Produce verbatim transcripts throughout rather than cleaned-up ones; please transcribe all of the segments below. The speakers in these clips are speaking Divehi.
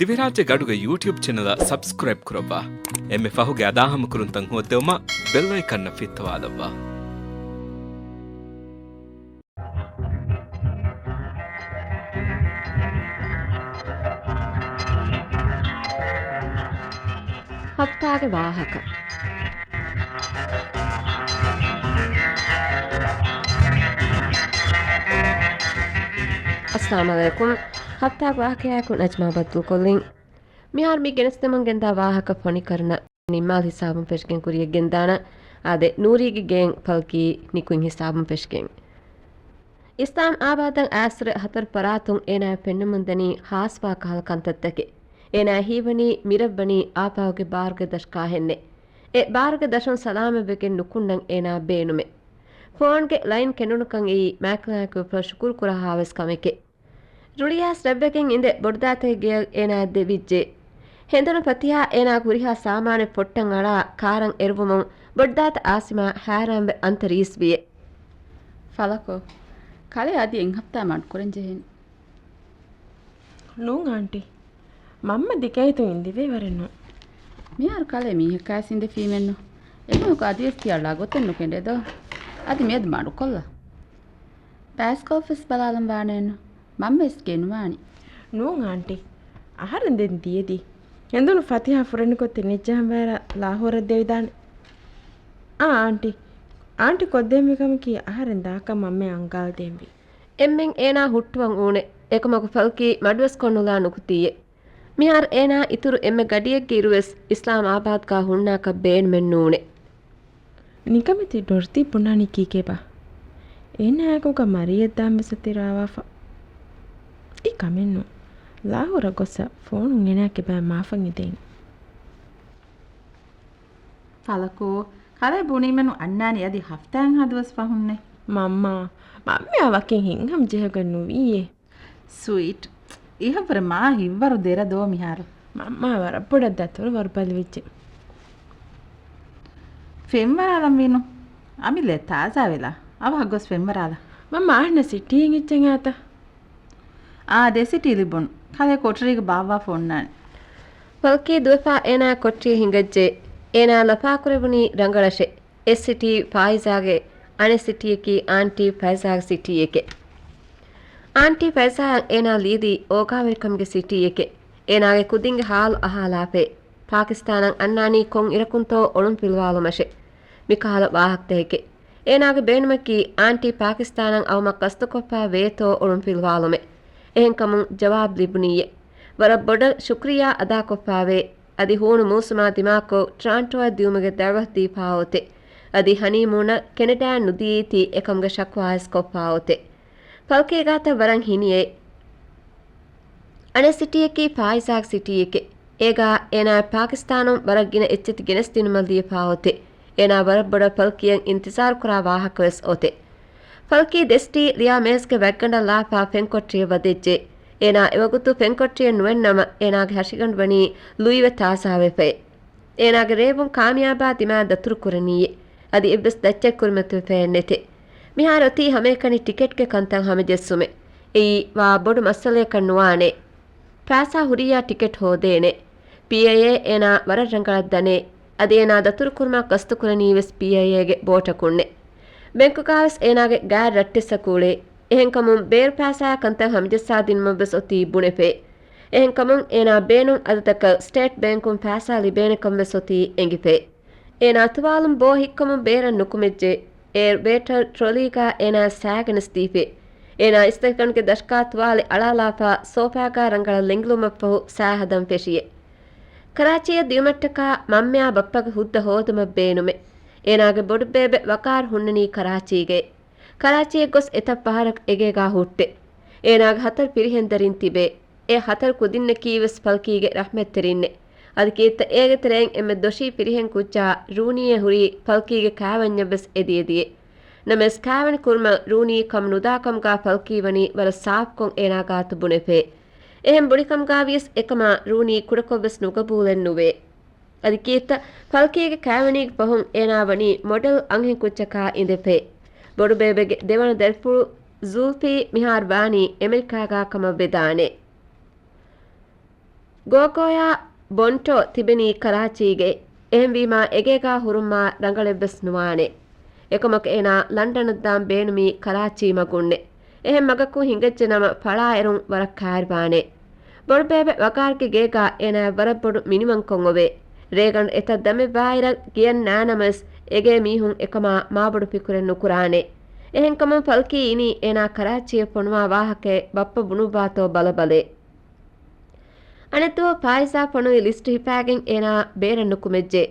ދިވެހިރާއްޖޭގެ އަޑުގެ ޔޫޓިއުބް ޗެނަލަށް ސަބްސްކްރައިބް ކުރައްވާ. އެންމެ ފަހުގެ އަދާހަމަކުރުންތައް ހޯއްދެވުމަށް ބެލް އައިކަންއަށް ފިއްތަވާލައްވާ. ހަފްތާގެ ވާހަކަ. އައްސަލާމު ޢަލައިކުމް. ހަފްތާގެ ވާހަކަޔާއެކު ނަޖްމާ ބައްދަލުކޮށްލިން. މިހާރު މި ގެނެސްދެމުން ގެންދާ ވާހަކަ ފޮނިކަރުނަ ނިންމާލު ހިސާބުން ފެށިގެން ކުރިޔަށް ގެންދާނަ. އާދެ، ނޫރީގެ ގެއިން ފަލްކީ ނިކުތް ހިސާބުން ފެށިގެން. އިސްލާމް އާބާދަށް އައިސްރެ ހަތަރު ފަރާތުން އޭނާއަށް ފެންނަމުންދަނީ ހާސްވާ ކަހަލަ ކަންތައްތަކެއް. އޭނާ ހީވަނީ މިރަށްވަނީ އާޕާގެ ބާރުގެ ދަށު ކާހެންނެއް. އެ ބާރުގެ ދަށުން ސަލާމަތްވެގެން ނުކުންނަން އޭނާ ބޭނުމެއް. ފޯންގެ ލައިން ކެނޑުނުކަން އެއީ މާތްކަލާނގެކުރެފަ ޝުކުރު ކުރާހާވެސް ކަމެކެއް. ރުޅިއައިސް ރަތްވެގެން އިނދެ ބޮޑުދައިތަގެ ގެއަށް އޭނާ ދެވިއްޖެ. ހެނދުނު ފަތިހާ އޭނާގެ ހުރިހާ ސާމާނެއް ފޮއްޓަށް އަޅާ ކާރަށް އެރުވުމުން ބޮޑުދައިތަ އާސިމާ ހައިރާންވެ އަންތަރީސްވިއެ. ފަލަކޯ، ކަލޭ އަދި އެއް ހަފްތާ މަޑުކުރަން ޖެހޭނެ. ނޫން އާންޓީ. މަންމަ ދިގައިތު އިނދެވޭ ވަރެއް ނޫން. މިހާރު ކަލޭ މީހަކާސް އިނދެފީމެއްނު. އެމީހަކު އަދިވެސް ތިޔަ ޅަ ގޮތެއް ނުކެނޑޭ ދޯ. އަދި މިއަދު މަޑުކޮށްލާ. ބައިސްކޯޕްވެސް ބަލާލަން ވާނެއެއްނު. މަންމަވެސް ގެނުވާނީ. ނޫން އާންޓީ. އަހަރެން ދެން ދިޔަދީ. ހެނދުނު ފަތިހާ ފުރެނިކޮށް ތި ނިއްޖަހަން ބައިރަށް ލާހޯރަށް ދެވިދާނެ. އާ އާންޓީ. އާންޓީ ކޮށްދޭންވީ ކަމަކީ އަހަރެން ދާކަށް މަންމަ އަންގާލަދޭންވީ. އެންމެން އޭނާ ހުއްޓުވަން އޫނެ. އެކަމަކު ފަލްކީ މަޑުވެސް ކޮށްނުލާ ނުކުތީއެއް. މިހާރު އޭނާ އިތުރު އެންމެ ގަޑިއެއްގެ އިރުވެސް އިސްލާމް އާބާދުގާ ހުންނާކަށް ބޭނުމެއް ނޫނެ. ނިކަމެތި ޑޮރިތީ ބުނާނީ ކީކޭބާ؟ އޭނާއާއެކުގަ މަރިޔަށްދާންވެސް އަތި ރާވާފަ. އެ ކަމެއްނު. ލާހޯރަށް ގޮއްސަ ފޯނުން އޭނާއަކީ ބައެއް މާފަށް އިނދޭނެ. ފަލަކޯ، ކަލޭ ބުނީމެއްނު އަންނާނީ އަދި ހަފްތާއެއްހާ ދުވަސް ފަހުންނޭ. މަންމާ، މަންމަޔާ ވަކިން ހިތްހަމަޖެހިގެން ނުވީއޭ. ސުވީޓް. އެހެންވުރެ މާ ހިތްވަރު ދެރަ ދޯ މިހާރު. މަންމާ ވަރަށް ބޮޑަށް ދަތުރު ވަރުބަލިވެއްޖެ. ފެންވަރާލަންވީނު. އަމިއްލަ ތާޒާވެލާ. އަވަހަށް ގޮސް ފެންވަރާލާ. މަންމާ އަހަންނަށް ސިޓީއެއް އެއްޗެއް އާތަ؟ އާ، ދެ ސިޓީ ލިބުނު. ކަލޭ ކޮޓަރީގަ ބާއްވާފަ އޮންނާނެ. ފަލްކީ ދުވެފާ އޭނާ ކޮޓަރިއަށް ހިނގައްޖެ. އޭނާ ލަފާކުރެވުނީ ރަނގަޅަށެ. އެއް ސިޓީ ފާއިޒާގެ، އަނެއް ސިޓީއަކީ އާންޓީ ފައިޒާގެ ސިޓީއެކޭ. އާންޓީ ފައިޒާއަށް އޭނާ ލީދީ އޯގާވެރިކަމުގެ ސިޓީއެކޭ. އޭނާގެ ކުދިންގެ ހާލު އަހާލާފައި. ޕާކިސްތާނަށް އަންނާނީ ކޮން އިރަކުންތޯ އޮޅުންފިލުވާލުމަށެ. މިކަހަލަ ވާހަކަތަކެކޭ. އޭނާގެ ބޭނުމަކީ އާންޓީ ޕާކިސްތާނަށް އައުމަށް ގަސްތުކޮށްފަ ވޭތޯ އޮޅުންފިލުވާލުމެ. އެހެންކަމުން ޖަވާބު ލިބުނީއޭ. ވަރަށް ބޮޑަށް ޝުކުރިއްޔާ އަދާކޮށްފަވޭ. އަދި ހޫނު މޫސުމާ ދިމާކޮށް ޓްރާންޓޯއަށް ދިއުމުގެ ދަޢުވަތު ދީފާ އޮތެ. އަދި ހަނީމޫނަށް ކެނެޑާއަށް ނުދިޔައީތީ އެކަމުގެ ޝަކުވާވެސް ކޮށްފާ އޮތެ. ފަލްކީ ގާތަށް ވަރަށް ހިނިއޭ. އަނެއް ސިޓީއަކީ ފާއިޒާގެ ސިޓީއެކޭ. އޭގާ އޭނާއަށް ޕާކިސްތާނުން ވަރަށް ގިނަ އެއްޗެތި ގެނެސްދިނުމަށް ލިޔެފާ އޮތެ. އޭނާ ވަރަށް ބޮޑަށް ފަލްކީއަށް އިންތިޒާރު ކުރާ ވާހަކަވެސް އޮތެ. ފަލްކީ ދެ ސިޓީ ލިޔާ މޭޒްގެ ވަތްގަނޑަށް ލާފާ ފެންކޮޓަރިއަށް ވަދެއްޖެ. އޭނާ އެވަގުތު ފެންކޮޓަރިއެއް ނުވެންނަމަ އޭނާގެ ހަށިގަނޑު ވަނީ ލުއިވެ ތާޒާވެފައި. އޭނާގެ ރޭވުން ކާމިޔާބާ ދިމާއަށް ދަތުރު ކުރަނީއޭ. އަދި އެއްވެސް ދައްޗެއް ކުރިމަތިވެފައެއް ނެތެ. މިހާރު އޮތީ ހަމައެކަނި ޓިކެޓްގެ ކަންތައް ހަމަޖެއްސުމެއް. އެއީ ވާ ބޮޑު މައްސަލަޔަކަށް ނުވާނެ. ފައިސާ ހުރިއްޔާ ޓިކެޓް ހޯދޭނެ. ޕީއައިއޭ އޭނާ ވަރަށް ރަނގަޅަށް ދަނޭ. އަދި އޭނާ ދަތުރުކުރުމަށް ގަސްތުކުރަނީވެސް ޕީއައިއޭގެ ބޯޓަކުންނެ. ބެންކުގާވެސް އޭނާގެ ގާތް ރައްޓެއްސަކޫޅޭ. އެހެންކަމުން ބޭރު ފައިސާ ކަންތައް ހަމަޖައްސާދިނުމަށްވެސް އޮތީ ބުނެފައި. އެހެންކަމުން އޭނާ ބޭނުން އަދަދަކަށް ސްޓޭޓް ބޭންކުން ފައިސާ ލިބޭނެކަންވެސް އޮތީ އެނގިފައި. އޭނާ ތުވާލުން ބޯ ހިއްކަމުން ބޭރަށް ނުކުމެއްޖެ. އޭރު ވޭޓަރ ޓްރޮލީގާ އޭނާ ސައިގެނެސް ދީފައި. އޭނާ އިސްތަކަންގެ ދަށުގާ ތުވާލެއް އަޅާލާފަ ސޯފާގާ ރަނގަޅަށް ލެނގިލުމަށްފަހު ސައި ހަދަން ފެށިއެ. ކަރާޗީއަށް ދިޔުމަށްޓަކާ މަންމަޔާ ބައްޕަގެ ހުއްދަ ހޯދުމަށް ބޭނުމެ. އޭނާގެ ބޮޑުބޭބެ ވަޤާރު ހުންނަނީ ކަރާޗީގައި. ކަރާޗީއަށް ގޮސް އެތައް ފަހަރަކު އެގޭގާ ހުއްޓެ. އޭނާގެ ހަތަރު ފިރިހެންދަރިން ތިބޭ. އެ ހަތަރު ކުދިންނަކީވެސް ފަލްކީގެ ރަޙްމަތްތެރިންނެ. އަދި ކީއްތަ އޭގެ ތެރެއިން އެންމެ ދޮށީ ފިރިހެން ކުއްޖާ ރޫނީއެއް ހުރީ ފަލްކީގެ ކާވެންޏަށްވެސް އެދިއެދިއެ. ނަމަވެސް ކާވެނި ކުރުމަށް ރޫނީ ކަމު ނުދާކަމުގާ ފަލްކީ ވަނީ ވަރަށް ސާފުކޮށް އޭނާ ގާތު ބުނެފައި. އެހެން ބުނިކަމުގާވިޔަސް އެކަމާ ރޫނީ ކުޑަކޮށްވެސް ނުގަބޫލެއް ނުވޭ. އަދި ކީއްތަ ފަލްކީގެ ކާވެނީގެ ފަހުން އޭނާ ވަނީ މޮޑެލް އަންހެން ކުއްޖަކާ އިނދެފައި. ބޮޑުބޭބެގެ ދެވަނަ ދަރިފުޅު ޒުލްފީ މިހާރު ވާނީ އެމެރިކާގާ ކަމަށް ވެދާނެ. ގޯގޯޔާ ބޮންޓޯ ތިބެނީ ކަރާޗީގައި. އެހެންވީމާ އެގޭގާ ހުރުންމާ ރަނގަޅެއްވެސް ނުވާނެ. އެކަމަކު އޭނާ ލަންޑަނަށްދާން ބޭނުމީ ކަރާޗީ މަގުންނެ. އެހެން މަގަކު ހިނގައްޖެ ނަމަ ފަޅާއެރުން ވަރަށް ކާރިވާނެ. ބޮޑުބޭބެ ވަގާރުގެ ގޭގާ އޭނާ ވަރަށް ބޮޑު މިނިވަންކޮށް އޮވޭ. ރޭގަނޑު އެތައް ދަމެއް ވާއިރަށް ގެޔަށް ނާނަމަވެސް އެގޭ މީހުން އެކަމާ މާބޮޑު ފިކުރެއް ނުކުރާނެ. އެހެންކަމުން ފަލްކީ އިނީ އޭނާ ކަރާޗީއަށް ފޮނުވާ ވާހަކައެއް ބައްޕަ ބުނުއްވާތޯ ބަލަބަލޭ. އަނެއްދުވަހު ފާއިޒާ ފޮނުވި ލިސްޓު ހިފާގެން އޭނާ ބޭރަށް ނުކުމެއްޖެ.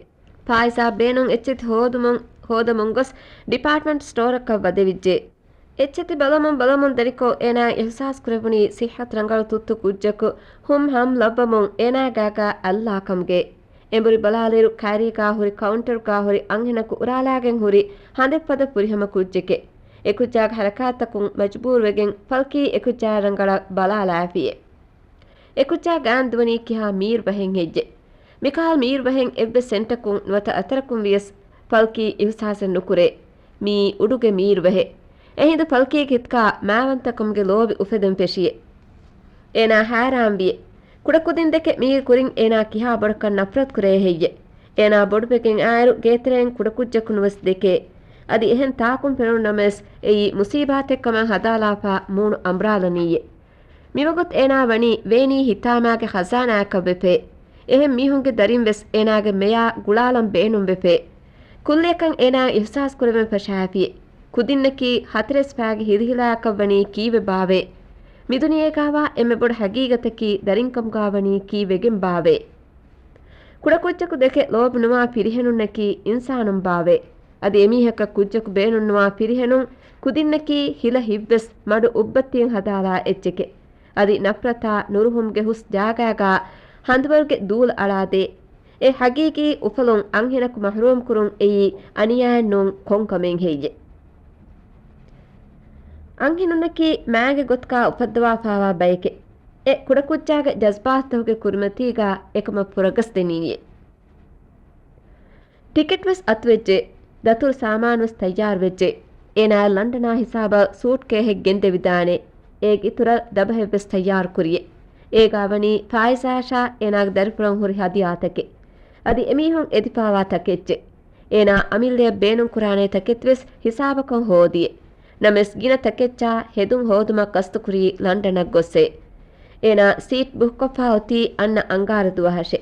ފާއިޒާ ބޭނުން އެއްޗެތި ހޯދުމުން، ހޯދަމުން ގޮސް ޑިޕާޓްމަންޓް ސްޓޯރަކަށް ވަދެވިއްޖެ. އެއްޗެތި ބަލަމުން ބަލަމުން ދެނިކޮށް އޭނާ އިހްސާސް ކުރެވުނީ ސިއްހަތު ރަނގަޅު ތުއްތު ކުއްޖަކު ހުމް ހަމް ލައްވަމުން އޭނާގާގާ އައްލާކަމުގެ. އެނބުރި ބަލާލިއިރު ކައިރީގާ ހުރި ކައުންޓަރުގާ ހުރި އަންހެނަކު އުރާލާގެން ހުރި ހަނދެއްފަދަ ފުރިހަމަ ކުއްޖެކެ. އެކުއްޖާގެ ހަރަކާތްތަކުން މަޖުބޫރުވެގެން ފަލްކީ އެކުއްޖާ ރަނގަޅަށް ބަލާލާފިއެ. އެކުއްޖާ ގާން ދުވަނީ ކިހާ މީރުބަހެއް ހެއްޔެ؟ މިކަހަލަ މީރުބަހެއް އެއްވެސް ސެންޓަކުން ނުވަތަ އަތަރަކުން ވިޔަސް ފަލްކީ އިހުސާސެއް ނުކުރޭ. މިއީ އުޑުގެ މީރުބަހެއް. އެހިނދު ފަލްކީގެ ހިތުގާ މާވަންތަކަމުގެ ލޯބި އުފެދެން ފެށިއެ. އޭނާ ހައިރާންވިއެ. ކުޑަކުދިންދެކެ މީގެ ކުރިން އޭނާ ކިހާ ބޮޑަކަށް ނަފްރަތު ކުރޭ ހެއްޔެ؟ އޭނާ ބޮޑުވެގެން އާއިރު ގޭތެރެއިން ކުޑަކުއްޖަކުން ވެސް ދެކޭ. އަދި އެހެން ތާކުން ފެނުނު ނަމަވެސް އެއީ މުސީބާތެއް ކަމަށް ހަދާލާފާ މޫނު އަނބުރާލަނީއެ. މިވަގުތު އޭނާ ވަނީ ވޭނީ ހިތާމާގެ ޚަޒާނާއަކަށް ވެފޭ. އެހެން މީހުންގެ ދަރިން ވެސް އޭނާގެ މެޔާ ގުޅާލަން ބޭނުން ވެފޭ. ކުއްލިއަކަށް އޭނާ އިހްސާސް ކުރެވެން ފަށާފި. ކުދިންނަކީ ހަތަރެސް ފައިގެ ހިލިހިލާއަކަށް ވަނީ ކީއްވެ ބާވޭ؟ މިދުނިޔޭގާވާ އެންމެ ބޮޑު ހަގީގަތަކީ ދަރިންކަމުގާ ވަނީ ކީއްވެގެން ބާވޭ؟ ކުޑަކުއްޖަކު ދެކެ ލޯބި ނުވާ ފިރިހެނުންނަކީ އިންސާނުން ބާވޭ؟ އަދި އެމީހަކަށް ކުއްޖަކު ބޭނުންނުވާ ފިރިހެނުން ކުދިންނަކީ ހިލަ ހިތްވެސް މަޑު އުއްބައްތިއިން ހަދާލާ އެއްޗެކޭ. އަދި ނަފްރަތާ ނުރުހުމްގެ ހުސް ޖާގާގާ ހަނދުވަރުގެ ދޫލަ އަޅާދޭ. އެ ހަގީގީ އުފަލުން އަންހެނަކު މަޙްރޫމް ކުރުން އެއީ އަނިޔާއެއް ނޫން ކޮން ކަމެއް ހެއްޔެ؟ އަންހެނުންނަކީ މާގެ ގޮތުގާ އުފައްދަވާފާވާ ބައެކޭ. އެ ކުޑަކުއްޖާގެ ޖަޒްބާތުތަކުގެ ކުރިމަތީގާ އެކަމަށް ފުރަގަސްދެނީއޭ. ޓިކެޓްވެސް އަތުވެއްޖެ. ދަތުރު ސާމާނުވެސް ތައްޔާރުވެއްޖެ. އޭނާއަށް ލަންޑަނާ ހިސާބަށް ސޫޓްކޭހެއް ގެންދެވިދާނެ. އޭގެ އިތުރަށް ދަބަހެއްވެސް ތައްޔާރުކުރިއެ. އޭގާ ވަނީ ފާއިޒާއަށާ އޭނާގެ ދަރިފުޅަށް ހުރި ހަދިޔާތަކެއް. އަދި އެމީހުން އެދިފާވާ ތަކެއްޗެއް. އޭނާ އަމިއްލަޔަށް ބޭނުންކުރާނޭ ތަކެތިވެސް ހިސާބަކަށް ހޯދިއެ. ނަމަވެސް ގިނަ ތަކެއްޗާ ހެދުން ހޯދުމަށް ގަސްތުކުރީ ލަންޑަނަށް ގޮސްއޭ. އޭނާ ސީޓް ބުކްކޮށްފާ އޮތީ އަންނަ އަންގާރަ ދުވަހަށޭ.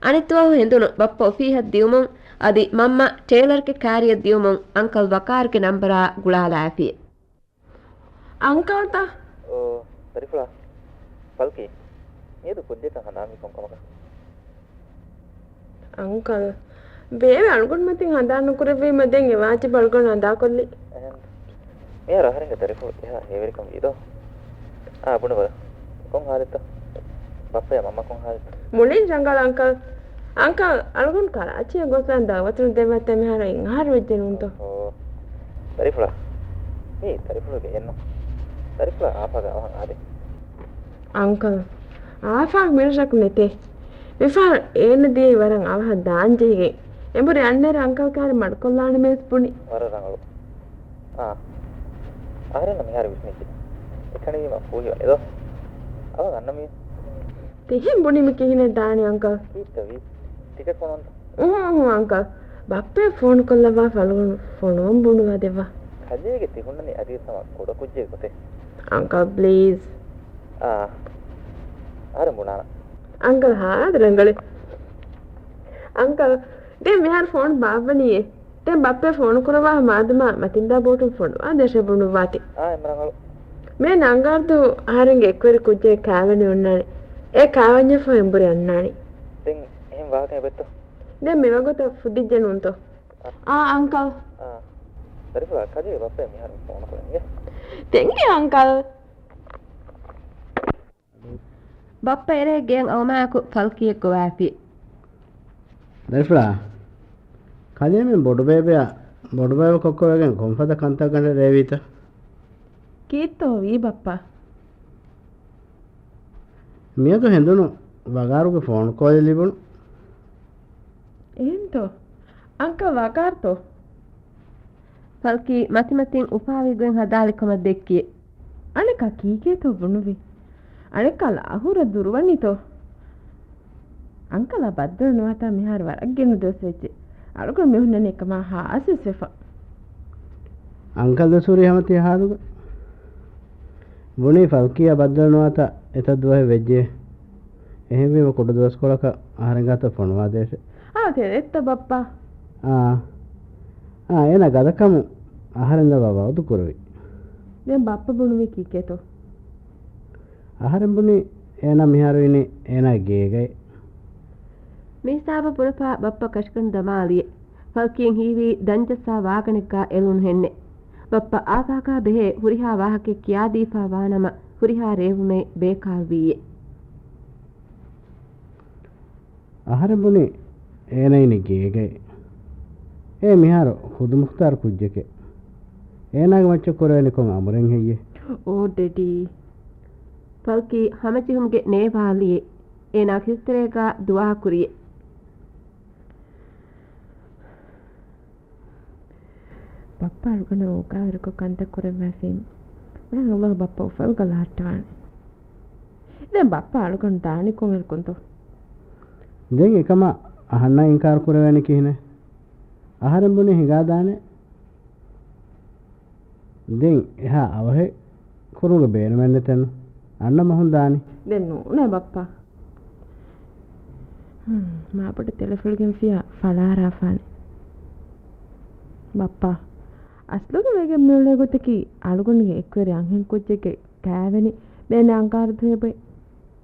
އަނެއްދުވަހު ހެނދުނު ބައްޕަ އޮފީހަށް ދިއުމުން އަދި މަންމަ ޓޭލަރގެ ކާރިއަށް ދިއުމުން އަންކަލް ވަޤާރުގެ ނަންބަރާ ގުޅާލާފި. އަންކަލްތަ؟ އޯ، ދަރިފުޅާ. ފަލްކީ، މިއަދު ކުއްޖެއްކަން ހަނދާންވީ ކޮންކަމަކަށް؟ އަންކަލް، ބޭބެ އަޅުގަނޑުމަތިން ހަނދާން ނުކުރެއްވީމަ ދެން އެ ވާޖިބު އަޅުގަނޑު އަދާކޮށްލީ. އެހެން. މިހާރު އަހަރެންގެ ދަރިފުޅު އެހާ ހޭވެރިކަން ވީދޯ؟ އާ، ބުނެބަލަ. ކޮން ހާލެއްތަ؟ ބައްޕަޔާ މަންމަ ކޮން ހާލެއްތަ؟ މުޅިން ރަނގަޅު އަންކަލް. އަންކަލް، އަޅުގަނޑު ކަރާޗީއަށް ގޮސްލަން ދައުވަތު ނުދެއްވައްތަ މިހާރު އެއްއަހަރު ވެއްޖެ ނޫންތޯ؟ އޯ. ދަރިފުޅާ. މީ ދަރިފުޅުގެ އެއްނު. ދަރިފުޅާ އާފާގަ އަވަހަށް އާދޭ. އަންކަލް، އާފާގެ މިރަށަކު ނެތޭ. މިފަހަރު އޭނަ ދިޔައީ ވަރަށް އަވަހަށް ދާން ޖެހިގެން. އެނބުރި އަންނައިރު އަންކަލް ކާރި މަޑުކޮށްލާނަމޭސް ބުނި. ވަރަށް ރަނގަޅު. އާ. އަހަރެންނަށް މިހާރު ވިސްނިއްޖެ. އެކަނިވީމަ ފޫހިވަނީ ދޯ. އަވަހަށް އަންނަމީ. ތިހެން ބުނީމަ ކިހިނެއް ދާނީ އަންކަލް؟ ކީއްތަ ވީ؟ ޓިކެޓް ފޮނުވަންތަ؟ އުހު، އުހު، އަންކަލް. ބައްޕަ ފޯނު ކޮށްލައްވާ ފަލުގަނޑު ފޮނުވަން ބުނުވާ ދެއްވާ. ކަލޭގެ ތި ހުންނަނީ އަދިވެސް ހަމަ ކުޑަ ކުއްޖެއް ގޮތެއް. އަންކަލް، ޕްލީޒް. އާ. އަހަރެން ބުނާނަ. އަންކަލް، ހާދަ ރަނގަޅެއް. އަންކަލް، ދެން މިހާރު ފޯނު ބާއްވަނީއޭ. ދެން ބައްޕަ ފޯނު ކުރައްވާ މާދަމާ މަތިންދާ ބޯޓުން ފޮނުވާ ދޭށޭ ބުނުއްވާތި. އާ، އެންމެ ރަނގަޅު. މޭ ނަންގާރދު އަހަރެންގެ އެކުވެރި ކުއްޖެއް ކާވެނި އޮންނާނެ. އެ ކާވަންޏަށް ފަހު އެނބުރި އަންނާނީ. ދެން އެހެން ވާހަކައެއް ވެއްތޯ؟ ދެން މިވަގުތަށް ފުދިއްޖެ ނޫންތޯ؟ އާ، އަންކަލް. އާ. ދަރިފުޅާ ކަލޭ ބައްޕަ މިހާރު ފޯނު ކުރަނީ. ދެން އަންކަލް. ބައްޕަ އެރޭ ގެޔަށް އައުމާއެކު ފަލްކީއެއް ގޮވާފި. ދަރިފުޅާ، ކަލޭމެން ބޮޑުބޭބެއާ ބޮޑުބޭބެ ކޮއްކޮވެގެން ކޮންފަދަ ކަންތައް ގަނޑެއް ރޭވީތަ؟ ކީއްތޯ ވީ ބައްޕަ؟ މިއަދު ހެނދުނު ވަގާރުގެ ފޯނު ކޯލެއް ލިބުނު. އެހެންތޯ؟ އަންކަލް ވަގާރުތޯ؟ ފަލްކީ މަތިމަތިން އުފާވި ގޮތް ހަދާލި ކަމަށް ދެއްކި. އަނެއްކާ ކީކޭތޯ ބުނުވި؟ އަނެއްކާ ލާހޫރަށް ދުރުވަނީތޯ؟ އަނކަލާ ބައްދަލު ނުވާތާ މިހާރު ވަރަށް ގިނަ ދުވަސް ވެއްޖެ. އަޅުގަނޑު މި ހުންނަނީ އެކަމާ ހާސްވެފަ. އަނކަލް ދުވަސް ހުރީ ހަމަ ތިޔަ ހާލުގަ. ބުނީ ފަލްކީއާ ބައްދަލު ނުވާތާ އެތައް ދުވަހެއް ވެއްޖެ. އެހެންވީމަ ކުޑަ ދުވަސްކޮޅަކަށް އަހަރެން ގާތަށް ފޮނުވާދޭށެ. އާ، ތެދެއްތަ ބައްޕާ؟ އާ. އާ، އޭނާ ގަދަކަމުން އަހަރެން ދައްވާ ވައުދު ކުރެވި. ދެން ބައްޕަ ބުނުވީ ކީކޭތޯ؟ އަހަރެން ބުނީ އޭނާ މިހާރު އިނީ އޭނާ ގޭގައި. މިހިސާބަށް ބުނެފާ ބައްޕަ ކަށިގަނޑު ދަމާލިއެ. ފަލްކީން ހީވީ ދަންޖައްސާ ވާގަނެއްގާ އެޅުނުހެންނެ. ބައްޕަ އާފާގާ ބެހޭ ހުރިހާ ވާހަކައެއް ކިޔާދީފާ ވާނަމަ ހުރިހާ ރޭވުމެއް ބޭކާރުވީއެ. އަހަރެން ބުނި އޭނަ އިނީ ގޭގައި. އޭ މިހާރު ޚުދުމުޚްތާރު ކުއްޖެކޭ. އޭނާގެ މައްޗަށް ކުރެވެނީ ކޮން އަމުރެއް ހެއްޔޭ؟ އޯ ޑެޑީ. ފަލްކީ ހަމަޖެހުމުގެ ނޭވާލިއެއް. އޭނާ ކިސްތެރޭގާ ދުޢާ ކުރިއެ. ބައްޕަ އަޅުގަނޑަށް އޯގާވެރިކޮށް ކަންތައް ކުރައްވާފީމު. ވަރަށް އަލްލާހު ބައްޕަ އުފަލުގަ ލަހައްޓަވާނެ. ދެން ބައްޕަ އަޅުގަނޑު ދާނީ ކޮންއިރަކުންތޯ؟ ދެން އެކަމަށް އަހަންނަށް އިންކާރު ކުރެވޭނެ ކިހިނެއް؟ އަހަރެން ބުނީ ހިނގާދާނެ. ދެން އެހާ އަވަހެއް ކުރުމުގެ ބޭނުމެއް ނެތެއްނު. އަންނަ މަހުން ދާނީ. ދެން ނޫނޭ ބައްޕާ. ހުން، މާބޮޑަށް ތެލެފުޅިގެންފިޔާ ފަޅާރާފާނެ. ބައްޕާ، އަސްލުގަ ވެގެން މިއުޅޭ ގޮތަކީ އަޅުގަނޑުގެ އެކުވެރި އަންހެން ކުއްޖެއްގެ ކާވެނި ބޭނުމެއް އަންގާރަ ދުވަހެއް ބޮތް.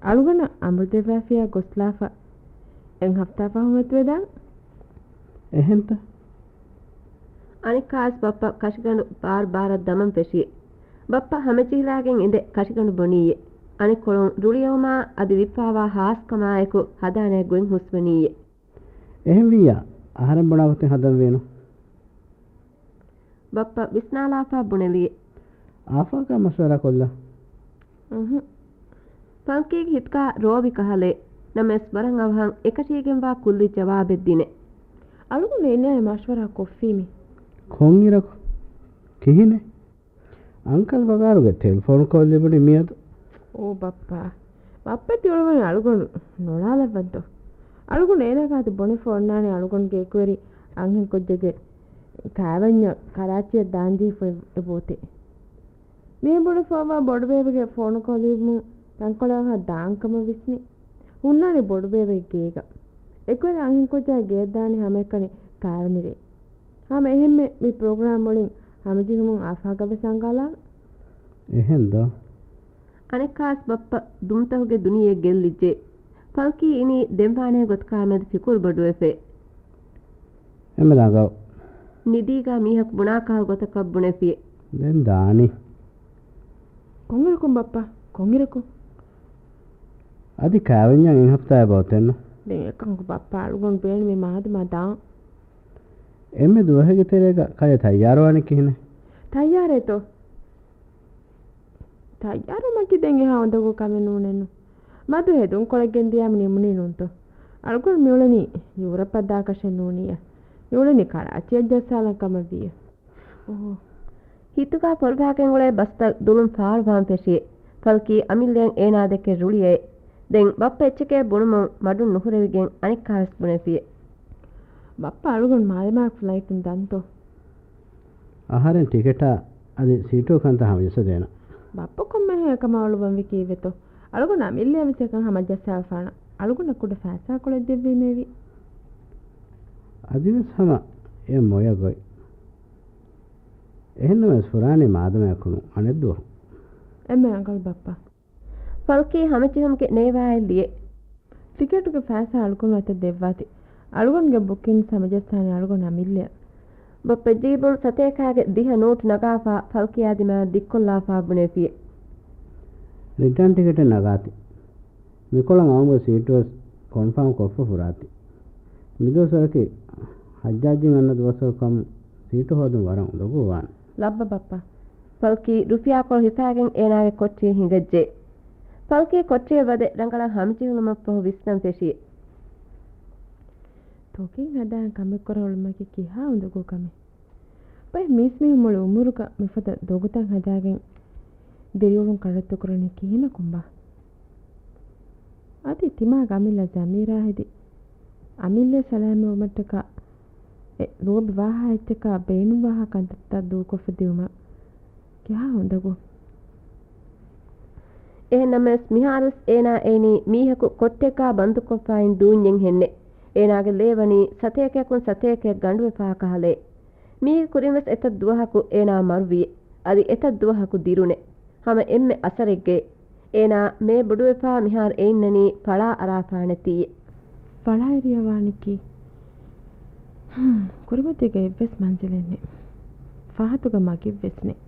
އަޅުގަނޑަށް އަމުރު ދެއްވާފިޔާ ގޮސްލާފަ އެއް ހަފްތާ ފަހުން އަތުވެދާން. އެހެންތަ؟ އަނެއްކާވެސް ބައްޕަ ކަށިގަނޑު ބާރު ބާރަށް ދަމަން ފެށިއެ. ބައްޕަ ހަމަޖެހިލާގެން އިނދެ ކަށިގަނޑު ބުނީއެ. އަނެއްކޮޅުން ރުޅިއެއުމާ އަދި ވިއްކާވާ ހާސްކަމާއެކު ހަދާނޭ ގޮތް ހުސްވަނީއެ. އެހެންވިއްޔާ، އަހަރެން ބުނާ ގޮތެއް ހަދަންވީނު. ބައްޕަ ވިސްނާލާފާ ބުނެލިއެ. އާފާގާ މަޝްވަރާ ކޮށްލާ. އުނހު. ފަލްކީގެ ހިތުގާ ރޯވި ކަހަލައެއް. ނަމަވެސް ވަރަށް އަވަހަށް އެކަށީގެންވާ ކުއްލި ޖަވާބެއް ދިނެ. އަޅުގަނޑު އޭނާއާ މަޝްވަރާ ކޮށްފީމި. ކޮންއިރަކު؟ ކިހިނެއް؟ އަންކަލް ބަގާރުގެ ޓެލެފޯން ކޯލް ލިބުނީ މިއަދު. އޯ ބައްޕާ. ބައްޕަ ތިއުޅުވަނީ އަޅުގަނޑު ނޮޅާލައްވަންތޯ؟ އަޅުގަނޑު އޭނާ ގާތު ބުނެފަ އޮންނާނެ އަޅުގަނޑުގެ އެކުވެރި އަންހެން ކުއްޖެއްގެ ކާވެންޏަށް ކަރާޗިއަށް ދާންޖެހިފަ އެބައޮތޭ. މިހެން ބުނެފައިވާ ބޮޑުބޭބެގެ ފޯނު ކޯލް ލިބުމުން ތަންކޮޅެއް އަވަހަށް ދާން ކަމަށް ވިސްނި. ހުންނާނީ ބޮޑުބޭބެގެ ގޭގަ. އެކުވެރި އަންހެން ކުއްޖާ ގެޔަށް ދާނީ ހަމައެކަނި ކާވެނި ރޭ. ހަމަ އެހެންމެ މި ޕްރޮގްރާމް ވަޅިން ހަމަޖެހުމުން އާފާގަވެސް އަންގާލާނަން. އެހެންދޯ؟ އަނެއްކާވެސް ބައްޕަ ދުމުތަކުގެ ދުނިޔެއެއް ގެއްލިއްޖެ. ފަލްކީ އިނީ ދެންވާނޭ ގޮތަކާމެދު ފިކުރު ބޮޑުވެފައި. އެންމެ ރަނގަޅު. ނިދީގާ މީހަކު ބުނާކަހަލަ ގޮތަކަށް ބުނެފިއެ. ދެން ދާނީ. ކޮންއިރަކުން ބައްޕަ؟ ކޮންއިރަކު؟ އަދި ކާވެންޏަށް އެއް ހަފްތާއެއް ބައޮތެއްނު. ދެން އެކަމަކު ބައްޕަ އަޅުގަނޑު ބޭނުމީ މާދަމާ ދާން. އެންމެ ދުވަހެއްގެ ތެރޭގަ ކަލޭ ތައްޔާރުވާނީ ކިހިނެއް؟ ތައްޔާރޭތޯ؟ ތައްޔާރުވުމަކީ ދެން އެހާ އުނދަގޫ ކަމެއް ނޫނެއްނު. މަދު ހެދުން ކޮޅެއް ގެންދިޔާމަ ނިމުނީ ނޫންތޯ؟ އަޅުގަނޑު މިއުޅެނީ ޔޫރަޕަށް ދާކަށެއް ނޫނިއްޔާ. މިއުޅެނީ ކަރާޗިއަށް ޖައްސާލަން ކަމަށްވިއްޔާ. އޯ. ހިތުގާ ފޮރުވާގެން އުޅޭ ބަސްތައް ދުލުން ފާޅުވާން ފެށިއެ. ފަލްކީ އަމިއްލައަށް އޭނާ ދެކެ ރުޅިއެ. ދެން ބައްޕަ އެއްޗެކޭ ބުނުމުން މަޑުން ނުހުރެވިގެން އަނެއްކާވެސް ބުނެފިއެ. ބައްޕަ އަޅުގަނޑު މާލެމާއެކު ފްލައިޓުން ދަންތޯ؟ އަހަރެން ޓިކެޓާ އަދި ސީޓު ކަންތައް ހަމަޖައްސަދޭނަން. ބައްޕަ ކޮންމެހެން އެކަމަށް އަޅުވަންވީ ކީއްވެތޯ؟ އަޅުގަނޑު އަމިއްލައަށް ވެސް އެކަން ހަމަޖައްސާފާނަން. އަޅުގަނޑަށް ކުޑަ ފައިސާކޮޅެއް ދެއްވީމޭވީ. އަދިވެސް ހަމަ އެ މޮޔަ ގޮތް. އެހެންނަމަވެސް ފުރާނީ މާދަމާއެކުނު އަނެއްދުވަހު. އެންމެ ރަނގަޅު ބައްޕަ. ފަލްކީ ހަމަޖެހުމުގެ ނޭވާއެއް ލިޔެ. ޓިކެޓުގެ ފައިސާ އަޅުގަނޑު އަތަށް ދެއްވާތި. އަޅުގަނޑުގެ ބުކިން ހަމަޖައްސާނީ އަޅުގަނޑު އަމިއްލައަށް. ބައްޕަ ޖީބުން ސަތޭކާގެ ދިހަ ނޯޓު ނަގާފާ ފަލްކީއާ ދިމާއަށް ދިއްކޮށްލާފާ ބުނެފިއެ. ރިޓާން ޓިކެޓެއް ނަގާތި. މިކޮޅަށް އައުމުގެ ސީޓުވެސް ކޮންފާމް ކޮށްފަ ފުރާތި. މިދުވަސްވަރަކީ ޙައްޖާޖީން އަންނަ ދުވަސްވަރުކަމުން ސީޓު ހޯދުން ވަރަށް އުނދަގޫވާނެ. ލައްބަ ބައްޕަ. ފަލްކީ ރުފިޔާކޮޅު ހިފާގެން އޭނާގެ ކޮޓަރިއަށް ހިނގައްޖެ. ފަލްކީ ކޮޓަރިއަށް ވަދެ ރަނގަޅަށް ހަމަޖެހުނުމަށްފަހު ވިސްނަން ފެށި. ތޮކިން ހަދާން ކަމެއް ކުރަން އުޅުމަކީ ކިހާ އުނދަގޫ ކަމެއް؟ ބައެއް މީސްމީހުން މުޅި އުމުރުގަ މިފަދަ ދޮގުތައް ހަދާގެން ދިރިއުޅުން ކަޑައްތުކުރަނީ ކިހިނަކުންބާ؟ އަދި ތިމާގެ އަމިއްލަ ޒަމީރާ ހެދި، އަމިއްލަ ސަލާމަތްވުމަށްޓަކާ އެ ލޯބި ވާހާ އެއްޗަކާ ބޭނުންވާހާ ކަންތައްތައް ދޫކޮށްފަ ދިއުމަށް ކިހާ އުނދަގޫ؟ އެހެންނަމަވެސް މިހާރުވެސް އޭނާ އެއިނީ މީހަކު ކޮއްޓެއްގާ ބަންދުކޮށްފައިން ދޫންޏެއްހެންނެއް. އޭނާގެ ލޭވަނީ ސަތޭކައަކުން ސަތޭކައަށް ގަނޑުވެފާ ކަހަލައެއް. މީގެ ކުރިންވެސް އެތައް ދުވަހަކު އޭނާ މަރުވިއެ. އަދި އެތައް ދުވަހަކު ދިރުނެ. ހަމަ އެންމެ އަސަރެއްގައި. އޭނާ މޭ ބޮޑުވެފާ މިހާރު އެއިންނަނީ ފަޅާ އަރާފާނެތީއެ. ފަޅާއެރިޔަވާނީކީ؟ ހުން، ކުރިމަތީގަ އެއްވެސް މަންޒިލެއް ނެތް. ފަހަތުގަ މަގެއްވެސް ނެތް.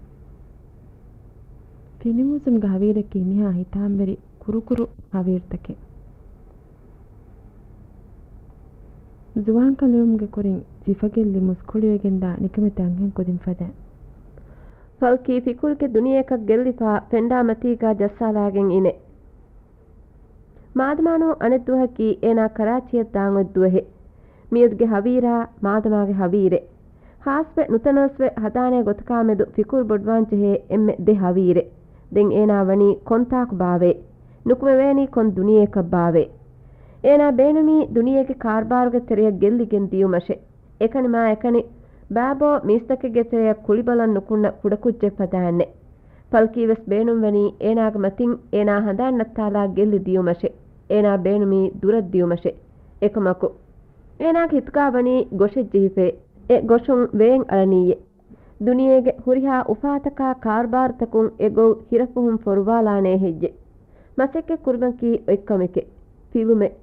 ފެމިނިޒަމްގެ ހަވީރަކީ މިހާ ހިތާމަވެރި ކުރުކުރު ހަވީރުތަކެއް. ޒުވާންކަން ލިބުމުގެ ކުރިން ސިފަގެއްލި މުސްކުޅިވެގެންދާ ނިކަމެތި އަންހެން ކުދިން ފަދަ. ފަލްކީ ފިކުރުގެ ދުނިޔެއަކަށް ގެއްލިފާ ފެންޑާ މަތީގާ ޖައްސާލާގެން އިނެ. މާދަމާނޫ އަނެއްދުވަހަކީ އޭނާ ކަރާޗީއަށް ދާން އޮތް ދުވަހެއް. މިއަދުގެ ހަވީރާ މާދަމާގެ ހަވީރެއް. ހާސްވެ ނުތަނަވަސްވެ ހަދާނޭ ގޮތަކާމެދު ފިކުރު ބޮޑުވާންޖެހޭ އެންމެ ދެ ހަވީރެއް. ދެން އޭނާ ވަނީ ކޮންތާކު ބާވޭ؟ ނުކުމެވޭނީ ކޮން ދުނިޔެއަކަށް ބާވޭ؟ އޭނާ ބޭނުމީ ދުނިޔޭގެ ކާރުބާރުގެ ތެރެއަށް ގެއްލިގެން ދިޔުމަށެ. އެކަނި މާ އެކަނި ބާބޯ މީސްތަކެއްގެ ތެރެއަށް ކުޅިބަލަން ނުކުންނަ ކުޑަކުއްޖެއް ފަދައިންނެ. ފަލްކީވެސް ބޭނުންވަނީ އޭނާގެ މަތިން އޭނާ ހަނދާން ނައްތާލާ ގެއްލި ދިޔުމަށެ. އޭނާ ބޭނުމީ ދުރަށް ދިޔުމަށެ. އެކަމަކު، އޭނާގެ ހިތުގާ ވަނީ ގޮށެއް ޖެހިފައި. އެ ގޮށުން ވޭން އަޅަނީއެ. ދުނިޔޭގެ ހުރިހާ އުފާތަކާ ކާރުބާރުތަކުން އެ ގޮތް ހިރަފުހުން ފޮރުވާލާނޭ ހެއްޔެ؟ މަސައްކަތް ކުރުމަކީ އޮތްކަމެކެ. ފިލުމެއް.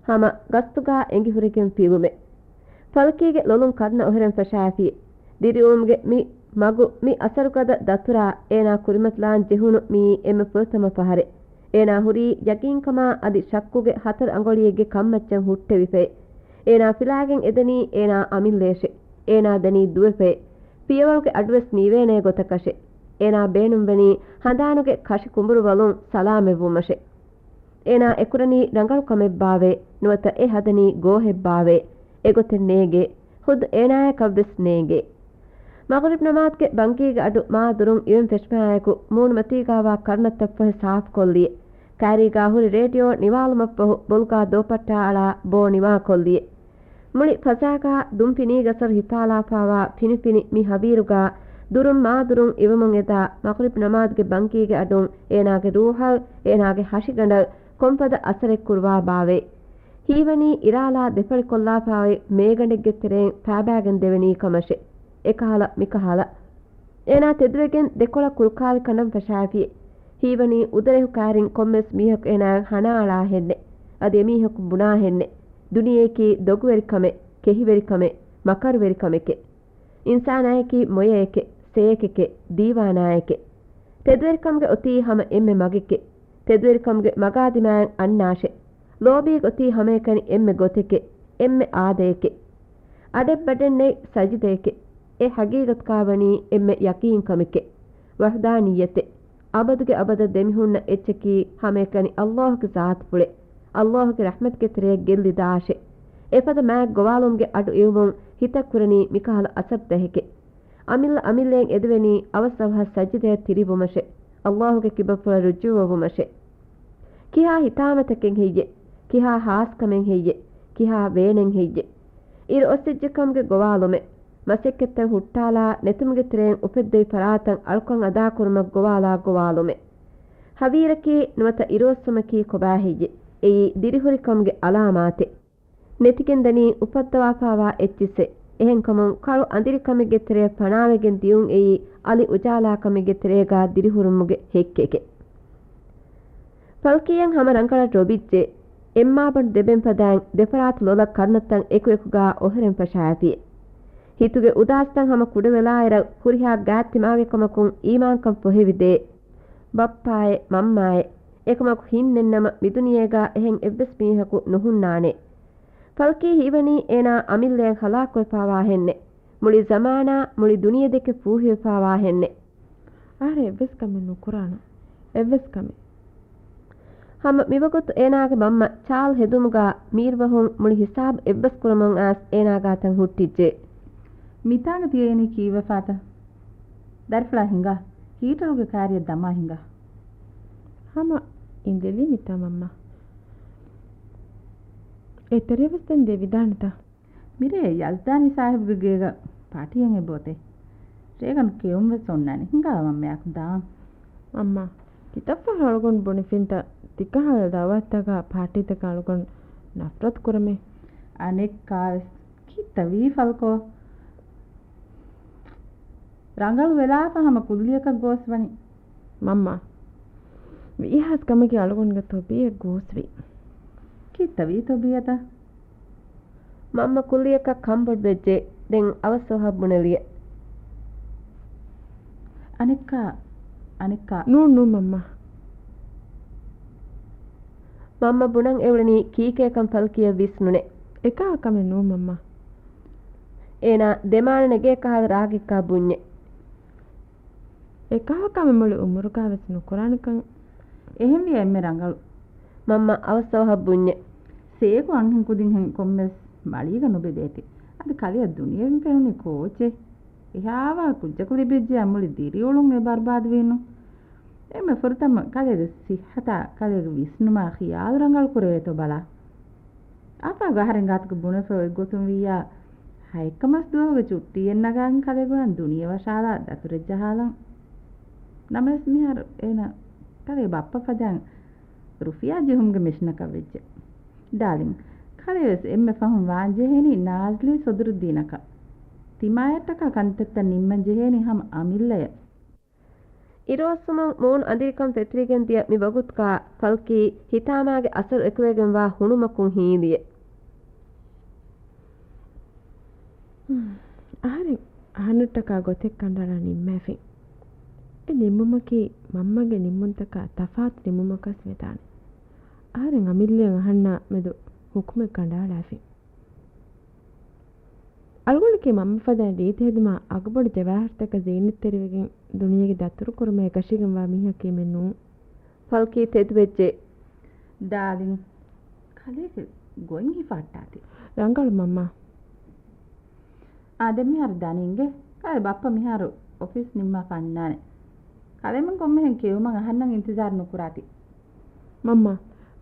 ހަމަ ގަސްތުގާ އެނގިހުރެގެން ފިލުމެއް. ފަލްކީގެ ލޮލުން ކަރުނަ އޮހެރެން ފަށާފި. ދިރިއުޅުމުގެ މި މަގު، މި އަސަރުގަދަ ދަތުރާ އޭނާ ކުރިމަތިލާން ޖެހުނު މިއީ އެންމެ ފުރަތަމަ ފަހަރެއް. އޭނާ ހުރީ ޔަގީންކަމާ އަދި ޝައްކުގެ ހަތަރު އަނގޮޅިއެއްގެ ކަންމައްޗަށް ހުއްޓެވިފައި. އޭނާ ފިލާގެން އެދެނީ އޭނާ އަމިއްލައަށެ. އޭނާ ދެނީ ދުވެފައި. ފިޔަވަޅުގެ އަޑުވެސް ނީވޭނޭ ގޮތަކަށެ. އޭނާ ބޭނުންވަނީ ހަނދާނުގެ ކަށި ކުނބުރުވަލުން ސަލާމަތްވުމަށެ. އޭނާ އެކުރަނީ ރަނގަޅު ކަމެއްބާވޭ، ނުވަތަ އެ ހަދަނީ ގޯހެއްބާވޭ، އެގޮތެއް ނޭނގޭ، ޚުދު އޭނާޔަކަށްވެސް ނޭނގޭ. މަޣްރިބް ނަމާދުގެ ބަންގީގެ އަޑު މާ ދުރުން އިވެން ފެށުމާއެކު މޫނުމަތީގާވާ ކަރުނަތައް ފޮހެ ސާފުކޮށްލިއެ. ކާރީގާ ހުރި ރޭޑިއޯ ނިވާލުމަށްފަހު ބޮލުގާ ދޯޕައްޓާ އަޅާ ބޯ ނިވާކޮށްލިއެ. މުޅި ފަޒާގާ ދުންފިނީގަސަރު ހިފާލާފާވާ ފިނިފިނި މި ހަވީރުގާ ދުރުން މާދުރުން އިވަމުން އެދާ މަޣްރިބް ނަމާދުގެ ބަންގީގެ އަޑުން އޭނާގެ ރޫޙަށް، އޭނާގެ ހަށިގަނޑަށް ކޮންފަދަ އަސަރެއް ކުރުވާ ބާވޭ. ހީވަނީ އިރާލާ ދެފަޅިކޮށްލާފާއި މޭގަނޑެއްގެ ތެރެއިން ފާބާގެން ދެވެނީ ކަމަށެ. އެކަހަލަ މިކަހަލަ. އޭނާ ތެދުވެގެން ދެކޮޅަށް ކުރުކާލި ކަނޑަން ފަށާފި. ހީވަނީ އުދަރެހު ކާރިން ކޮންމެސް މީހަކު އޭނާއަށް ހަނާއަޅާހެންނެ. އަދި އެމީހަކު ބުނާހެންނެ. ދުނިޔެއަކީ ދޮގުވެރިކަމެއް، ކެހިވެރިކަމެއް، މަކަރުވެރިކަމެކޭ. އިންސާނާއަކީ މޮޔައެކޭ، ސޭކެކޭ، ދީވާނާއެކޭ. ތެދުވެރިކަމުގެ އޮތީ ހަމަ އެންމެ މަގެކޭ. ތެދުވެރިކަމުގެ މަގާ ދިމާއަށް އަންނާށޭ. ލޯބީގެ އޮތީ ހަމައެކަނި އެންމެ ގޮތެކޭ، އެންމެ އާދައެކޭ. އަޑެއް ބަޑެއް ނެތް ސަޖިދައެކޭ. އެ ހަގީގަތުގާ ވަނީ އެންމެ ޔަޤީންކަމެކޭ. ވަޙްދާނިއްޔަތޭ. އަބަދުގެ އަބަދަށް ދެމިހުންނަ އެއްޗަކީ ހަމައެކަނި އައްލާހުގެ ޒާތުފުޅޭ. އައްލާހުގެ ރަޙްމަތުގެ ތެރެއަށް ގެއްލި ދާށޭ. އެފަދަ މާތް ގޮވާލުމުގެ އަޑު އިވުމުން ހިތަށް ކުރަނީ މިކަހަލަ އަސަރުތަކެކޭ. އަމިއްލަ އަމިއްލައިން އެދެވެނީ އަވަސް އަވަހަށް ސަޖިދަޔަށް ތިރިވުމަށޭ. އައްލާހުގެ ކިބަފުޅަށް ރުޖޫޢަވުމަށޭ. ކިހާ ހިތާމަތަކެއް ހެއްޔޭ؟ ކިހާ ހާސްކަމެއް ހެއްޔޭ؟ ކިހާ ވޭނެއް ހެއްޔޭ؟ އިރު އޮއްސިއްޖެކަމުގެ ގޮވާލުމެއް. މަސައްކަތްތައް ހުއްޓާލާ ނެތުމުގެ ތެރެއިން އުފެއްދެވި ފަރާތަށް އަޅުކަން އަދާކުރުމަށް ގޮވާލާ ގޮވާލުމެއް. ހަވީރަކީ ނުވަތަ އިރުއޮއްސުމަކީ ކޮބާ ހެއްޔޭ؟ އެއީ ދިރިހުރިކަމުގެ އަލާމާތެއް. ނެތިގެންދަނީ އުފައްދަވާފާވާ އެއްޗިއްސެއް. އެހެންކަމުން ކަޅު އަނދިރިކަމެއްގެ ތެރެއަށް ފަނާވެގެން ދިޔުން އެއީ އަލި އުޖާލާކަމެއްގެ ތެރޭގާ ދިރިހުރުމުގެ ހެއްކެކޭ. ފަލްކީއަށް ހަމަ ރަނގަޅަށް ރޮވިއްޖެ. އެއްމާބަނޑު ދެބެން ފަދައިން ދެފަރާތު ލޮލަށް ކަރުނަތައް އެކުއެކުގާ އޮހެރެން ފަށާފި. ހިތުގެ އުދާސްތައް ހަމަ ކުޑަވެލާއިރަށް ހުރިހާ ގާތްތިމާގެކަމަކުން އީމާންކަން ފޮހެވިދޭ. ބައްޕާއޭ، މަންމާއޭ، އެކަމަކު ހިތް ނެތްނަމަ މިދުނިޔޭގާ އެހެން އެއްވެސް މީހަކު ނުހުންނާނެ. ފަލްކީ ހީވަނީ އޭނާ އަމިއްލައަށް ހަލާކުވެފާވާހެންނެ. މުޅި ޒަމާނާ، މުޅި ދުނިޔެދެކެ ފޫހިވެފާވާހެންނެ. އަހަރެން އެއްވެސް ކަމެއް ނުކުރާނަން. އެއްވެސް ކަމެއް. ހަމަ މިވަގުތު އޭނާގެ މަންމަ ޗާލް ހެދުމުގާ މީރުބަހުން މުޅި ހިސާބު އެއްބަސްކުރަމުން އައިސް އޭނާގާތަން ހުއްޓިއްޖެ. މިތާނގަ ތިޔައިނީ ކީއްވެފާތަ؟ ދަރިފުޅާ ހިނގާ. ހީޓަރުގެ ކާރިއަށް ދަމާ ހިނގާ. ހަމަ އިނދެލީ މިތާ މަންމަ. އެތެރެޔަށް ވެސް ދެން ދެވިދާނެތަ؟ މިރޭ ޔަޒްދާނީ ސާހިބުގެ ގޭގަ ޕާޓީއެއް އެބައޮތޭ. ރޭގަނޑު ކެއުން ވެސް އޮންނާނެ. ހިނގާ މަންމަޔާއެކު ދާން. މަންމާ، ކިތައްފަހަރު އަޅުގަނޑު ބުނެފިންތަ ތިކަހަލަ ދައުވާތަކާ ޕާޓީތަކާ އަޅުގަނޑު ނަފްރަތު ކުރަމޭ. އަނެއްކާވެސް ކިތައްވީ ފަލްކޯ؟ ރަނގަޅު ވެލާފަ ހަމަ ކުއްލިއަކަށް ގޯސް ވަނީ. މަންމާ، ވީހާސް ކަމަކީ އަޅުގަނޑުގެ ތޮބީއަތް ގޯސްވީ. ކިތައްވީ ތޮބީއަތަށް؟ މަންމަ ކުއްލިއަކަށް ކަންބޮޑުވެއްޖެ. ދެން އަވަސް އަވަހަށް ބުނެލިއެ. އަނެއްކާ، އަނެއްކާ. ނޫން، ނޫން މަންމާ. މަންމަ ބުނަން އެއުޅެނީ ކީކޭކަން ފަލްކީއަށް ވިސްނުނެ. އެކާ ކަމެއް ނޫން މަންމާ. އޭނާ ދެމާނަ ނެގޭ ކަހަލަ ރާގެއްކާ ބުންޏެ. އެކަހަލަ ކަމެއް މުޅި އުމުރުގާވެސް ނުކުރާނެކަން. އެހެންވިޔަ އެންމެ ރަނގަޅު. މަންމަ އަވަސް އަވަހަށް ބުންޏެ. ސޭކު އަންހެން ކުދިންހެން ކޮންމެސް މަޅީގަ ނުބެލޭތި. އަދި ކަލެއަށް ދުނިޔެވިން ފެނުނީ ކޯޗެއް؟ އެހާވާ ކުއްޖަކު ލިބިއްޖެ އަމުޅި ދިރިއުޅުން އެ ބަރުބާދުވީނު. އެންމެ ފުރަތަމަ ކަލޭގެ ސިއްހަތާ ކަލޭގެ ވިސްނުމާ ޚިޔާލު ރަނގަޅު ކުރެވޭތޯ ބަލާ. އާފާގު އަހަރެން ގާތުގަ ބުނެފަ އޮތް ގޮތުން ވިއްޔާ، ހައެއްކަ މަސް ދުވަހުގެ ޗުއްޓީއެއް ނަގާގެން ކަލޭގެ އޮހާން ދުނިޔެ ވަށާލާ ދަތުރެއް ޖަހާލަން. ނަމަވެސް މިހާރު އޭނަ ކަލޭ ބައްޕަ ފަދައިން ރުފިޔާ ޖެހުމުގެ މިޝަނަކަށް ވެއްޖެ. ޑާލިން، ކަލޭވެސް އެންމެ ފަހުން ވާން ޖެހޭނީ ނާޒްލީ ސޮދުރުއްދީނަކަށް. ތިމާޔަށްޓަކާ ކަންތައްތައް ނިންމަން ޖެހޭނީ ހަމަ އަމިއްލަޔަށް. އިރުއޮއްސުމުން މޫނު އަނދިރިކަން ފެތުރިގެން ދިޔަ މި ވަގުތުގާ ފަލްކީ ހިތާމާގެ އަސަރު އެކުލެވިގެންވާ ހުނުމަކުން ހީލިއެ. އަހަރެން އަހަންނަށްޓަކާ ގޮތެއް ކަނޑައަޅާ ނިންމައިފިން. އެ ނިންމުމަކީ މަންމަގެ ނިންމުންތަކާ ތަފާތު ނިންމުމަކަސް ވެދާނެ. އަހަރެން އަމިއްލައަށް އަހަންނާ މެދު ހުކުމެއް ކަނޑައަޅާފިން. އަޅުގަނޑަކީ މަންމަ ފަދައިން ރީތި ހެދުމާ އަގުބޮޑު ޖަވާހިރުތަކަށް ޒީނަތްތެރިވެގެން ދުނިޔޭގެ ދަތުރުކުރުމަށް އެކަށީގެންވާ މީހަކީމެއް ނޫން. ފަލްކީ ތެދުވެއްޖެ. ޑާލިން، ކަލޭގެ ގޮތް ހިފަހައްޓާތި. ރަނގަޅު މަންމާ. އާ، ދެން މިހާރު ދަނީންގެ. ކަލޭ ބައްޕަ މިހާރު އޮފީސް ނިންމާފަ އަންނާނެ. ކަލޭމެން ކޮންމެހެން ކެއުމަށް އަހަންނަށް އިންތިޒާރު ނުކުރާތި. މަންމާ،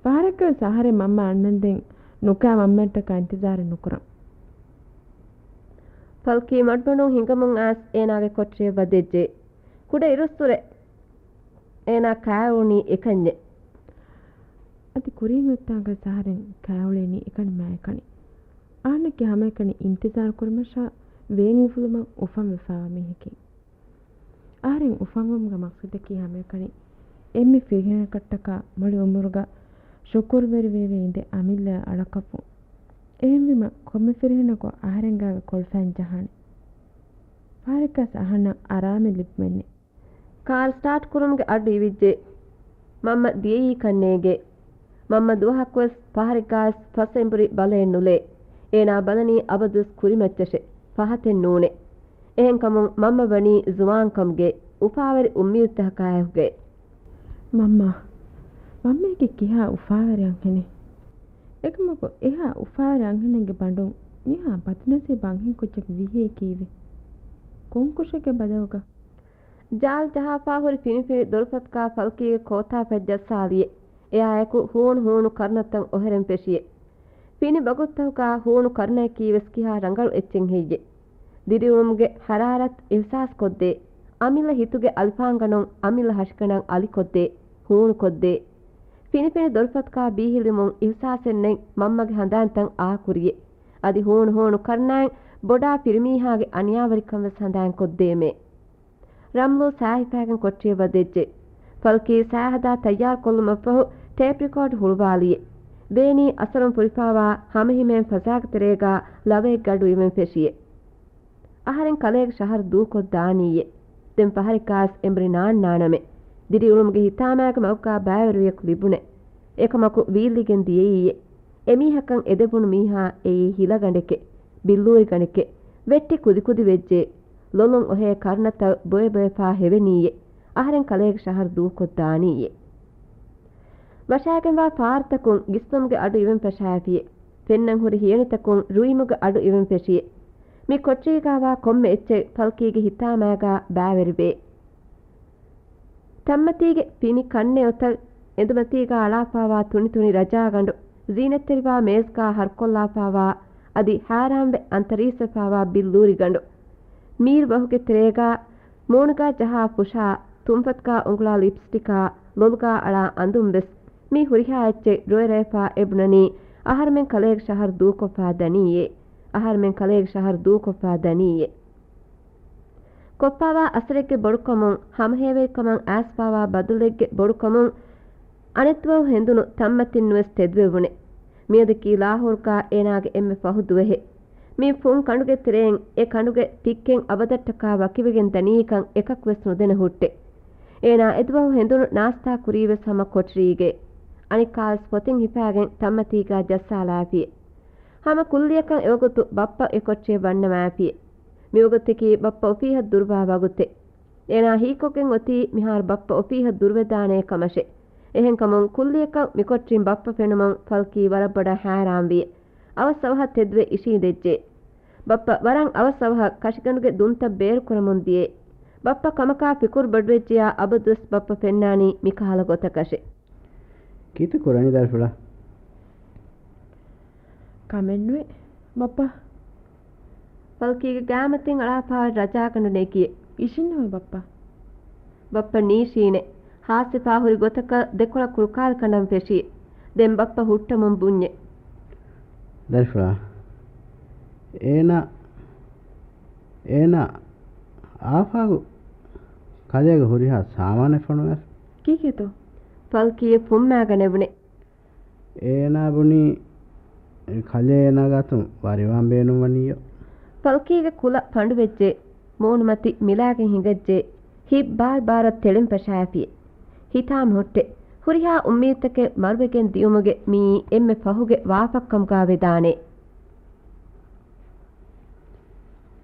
ފަހަރަކަށް ވެސް އަހަރެން މަންމަ އަންނަންދެން ނުކާ މަންމައަށްޓަކާ އިންތިޒާރެއް ނުކުރަން. ފަލްކީ މަޑުމަޑުން ހިނގަމުން އައިސް އޭނާގެ ކޮޓަރިއަށް ވަދެއްޖެ. ކުޑަ އިރުއްސުރެ އޭނާ ކާއެޅުނީ އެކަންޏެއް. އަދި ކުރީން އޮތްތާނގަ އަހަރެން ކާއެޅޭނީ އެކަނި މާ އެކަނި. އަހަންނަކީ ހަމައެކަނި އިންތިޒާރު ކުރުމަށާ ވޭން އުފުލުމަށް އުފަންވެފައިވާ މީހަކީ. އަހަރެން އުފަންވުމުގެ މަޤްޞަދަކީ ހަމައެކަނި އެންމެ ފިރިހެނަކަށްޓަކާ މުޅި އުމުރުގަ ޝުކުރުވެރިވެވެ އިނދެ އަމިއްލައަށް އަޅަކަށްވުން. އެހެންވީމަ ކޮންމެ ފިރިހެނަކު އަހަރެންގާވެ ކޮޅުފައިން ޖަހާނެ. ފަހަރެއްގަސް އަހަންނަށް އަރާމެއް ލިބުމެއްނެއް. ކާރު ސްޓާޓް ކުރުމުގެ އަޑު އިވިއްޖެ. މަންމަ ދިޔައީ ކަންނޭގެ. މަންމަ ދުވަހަކުވެސް ފަހަރެއްގާސް ފަސް އެނބުރި ބަލައެއް ނުލޭ. އޭނާ ބަލަނީ އަބަދުވެސް ކުރިމައްޗަށެ. ފަހަތެއް ނޫނެ. އެހެންކަމުން މަންމަ ވަނީ ޒުވާންކަމުގެ އުފާވެރި އުއްމީދުތަކާއެކުގައި. މަންމާ، މަންމައަކީ ކިހާ އުފާވެރި އަންހެނެއް. އެކަމަކު އެހާ އުފާވެރި އަންހެނެއްގެ ބަނޑުން މިހާ ބަދުނަސީބު އަންހެންކުއްޖެއް ވިހޭ ކީއްވެ؟ ކޮންކުށެއްގެ ބަދަލުގަ؟ ޖާލު ޖަހާފާ ހުރި ފިނިފިނި ދޮރުފަތަކާ ފަލްކީގެ ކޯތާފަތް ޖައްސާލިއެ. އެއާއެކު ހޫނު ހޫނު ކަރުނަތައް އޮހެރެން ފެށިއެ. ފިނި ވަގުތުތަކުގާ ހޫނު ކަރުނައަކީވެސް ކިހާ ރަނގަޅު އެއްޗެއް ހެއްޔެ؟ ދިރިއުޅުމުގެ ހަރާރަތު އިހްސާސްކޮށްދޭ. އަމިއްލަ ހިތުގެ އަލިފާންގަނޑުން އަމިއްލަ ހަށިގަނޑަށް އަލިކޮށްދޭ. ހޫނުކޮށްދޭ. ފިނިފިނި ދޮރުފަތަކާ ބީހިލުމުން އިހްސާސެއްނެތް މަންމަގެ ހަނދާންތައް އާކުރިއެ. އަދި ހޫނު ހޫނު ކަރުނައިން ބޮޑާ ފިރިމީހާގެ އަނިޔާވެރިކަންވެސް ހަނދާންކޮށްދޭމޭ. ރަމްލޫ ސާހިފާގެން ކޮޓަރިއަށް ވަދެއްޖެ. ފަލްކީ ސާހަދާ ތައްޔާރުކޮށްލުމަށްފަހު ޓޭޕް ރިކޯޑް ހުޅުވާލިއެ. ވޭނީ އަސަރުން ފުރިފާވާ ހަމަހިމޭން ފަޒާގެ ތެރޭގާ ލަވައެއްގެ އަޑު އިވެން ފެށިއެ. އަހަރެން ކަލޭގެ ޝަހަރު ދޫކޮށްދާނީއޭ. ދެން ފަހަރެއްގާސް އެނބުރި ނާންނާނަމޭ. ދިރިއުޅުމުގެ ހިތާމައިގެ މަގުގާ ބައިވެރިވިޔަކު ލިބުނޭ. އެކަމަކު ވީއްލިގެން ދިޔައީއޭ. އެމީހަކަށް އެދެބުނު މީހާ އެއީ ހިލަގަނޑެކޭ، ބިއްލޫރިގަނޑެކޭ، ވެއްޓި ކުދިކުދި ވެއްޖެ، ލޮލުން އޮހޭ ކަރުނަތައް ބޮއެބޮއެފާ ހެވެނީއޭ، އަހަރެން ކަލޭގެ ޝަހަރު ދޫކޮށްދާނީއޭ. ވަށާގެންވާ ފާރުތަކުން ގިސްލުމުގެ އަޑު އިވެން ފަށާފިއޭ. ފެންނަން ހުރި ހިޔަނިތަކުން ރުއިމުގެ އަޑު އިވެން ފެށިއޭ. މި ކޮޓަރީގާވާ ކޮންމެ އެއްޗެއް ފަލްކީގެ ހިތާމައިގާ ބައިވެރިވޭ. ތަންމަތީގެ ފިނި ކަންނެއޮތަށް އެނދުމަތީގާ އަޅާފާވާ ތުނިތުނި ރަޖާގަނޑު، ޒީނަތްތެރިވާ މޭޒްގާ ހަރުކޮށްލާފާވާ އަދި ހައިރާންވެ އަންތަރީސްވެފާވާ ބިއްލޫރިގަނޑު. މީރު ބަހުގެ ތެރޭގާ މޫނުގާ ޖަހާ ފުށާ ތުންފަތުގާ އުނގުޅާ ލިޕްސްޓިކާ ލޮލުގާ އަޅާ އަނދުން ވެސް މީ ހުރިހާ އެއްޗެއް ރޮއެ ރަޔަފާ އެބުނަނީ އަހަރުމެން ކަލޭގެ ޝަހަރު ދޫކޮށްފާ ދަނީއޭ. އަހަރުމެން ކަލޭގެ ޝަހަރު ދޫކޮށްފާ ދަނީއޭ. ކޮށްފާވާ އަސަރެއްގެ ބޮޑުކަމުން، ހަމަހޭވެރިކަމަށް އައިސްފާވާ ބަދަލެއްގެ ބޮޑުކަމުން، އަނެއްދުވަހު ހެނދުނު ތަންމަތިންނުވެސް ތެދުވެވުނެ. މިއަދަކީ ލާހޯރުގާ އޭނާގެ އެންމެ ފަހު ދުވަހެއް. މި ފުން ކަނޑުގެ ތެރެއިން އެ ކަނޑުގެ ތިއްކެއް އަބަދަށްޓަކާ ވަކިވެގެން ދަނީކަން އެކަކުވެސް ނުދެނެ ހުއްޓެ. އޭނާ އެދުވަހު ހެނދުނު ނާސްތާ ކުރީވެސް ހަމަ ކޮޓަރީގެ. އަނެއްކާވެސް ފޮތެއް ހިފާގެން ތަންމަތީގާ ޖައްސާލާފި. ހަމަ ކުއްލިއަކަށް އެވަގުތު ބައްޕަ އެ ކޮޓަރިއެއް ވަންނަވާފި. މިވަގުތަކީ ބައްޕަ އޮފީހަށް ދުރުވާ ވަގުތެއް. އޭނާ ހީކޮށްގެން އޮތީ މިހާރު ބައްޕަ އޮފީހަށް ދުރުވެދާނޭ ކަމަށެ. އެހެންކަމުން ކުއްލިއަކަށް މިކޮޓަރިން ބައްޕަ ފެނުމުން ފަލްކީ ވަރަށް ބޮޑަށް ހައިރާންވި. އަވަސް އަވަހަށް ތެދުވެ އިށީނދެއްޖެ. ބައްޕަ ވަރަށް އަވަސް އަވަހަށް ކަށިގަނޑުގެ ދުންތައް ބޭރުކުރަމުން ދިޔަ. ބައްޕަ ކަމަކާ ފިކުރު ބޮޑުވެއްޖިޔާ އަބަދުވެސް ބައްޕަ ފެންނާނީ މިކަހަލަ ގޮތަކަށެ. ކީއްތަ ކުރަނީ ދަރިފުޅާ؟ ކަމެއްނުވޭ ބައްޕަ. ފަލްކީގެ ގާމަތިން އަޅާފާވެ ރަޖާގަނޑު ނެގި. އިށީންނުވޭ ބައްޕަ. ބައްޕަ ނީށީނެ. ހާސްވެފާ ހުރި ގޮތަކަށް ދެކޮޅަށް ކުރުކާލި ކަނޑަން ފެށި. ދެން ބައްޕަ ހުއްޓަމުން ބުންޏެ. ދަރިފުޅާ. އޭނާ، އޭނާ އާފާގު ކަލޭގެ ހުރިހާ ސާމާނެއް ފޮނުވާފި. ކީކޭތޯ؟ ފަލްކީއެއް ފުންމާގަނެވުނެ. އޭނާ ބުނީ ކަލޭ އޭނާ ގާތުން ވަރިވާން ބޭނުންވަނީޔޯ. ފަލްކީގެ ކުލަ ފަނޑުވެއްޖެ. މޫނުމަތި މިލާގެން ހިނގައްޖެ. ހިތް ބާރް ބާރަށް ތެޅެން ފަށާފި. ހިތާމަ ހުއްޓެ. ހުރިހާ އުއްމީދުތަކެއް މަރުވެގެން ދިޔުމުގެ މިއީ އެންމެ ފަހުގެ ވާފަކަމުގާ ވެދާނެ.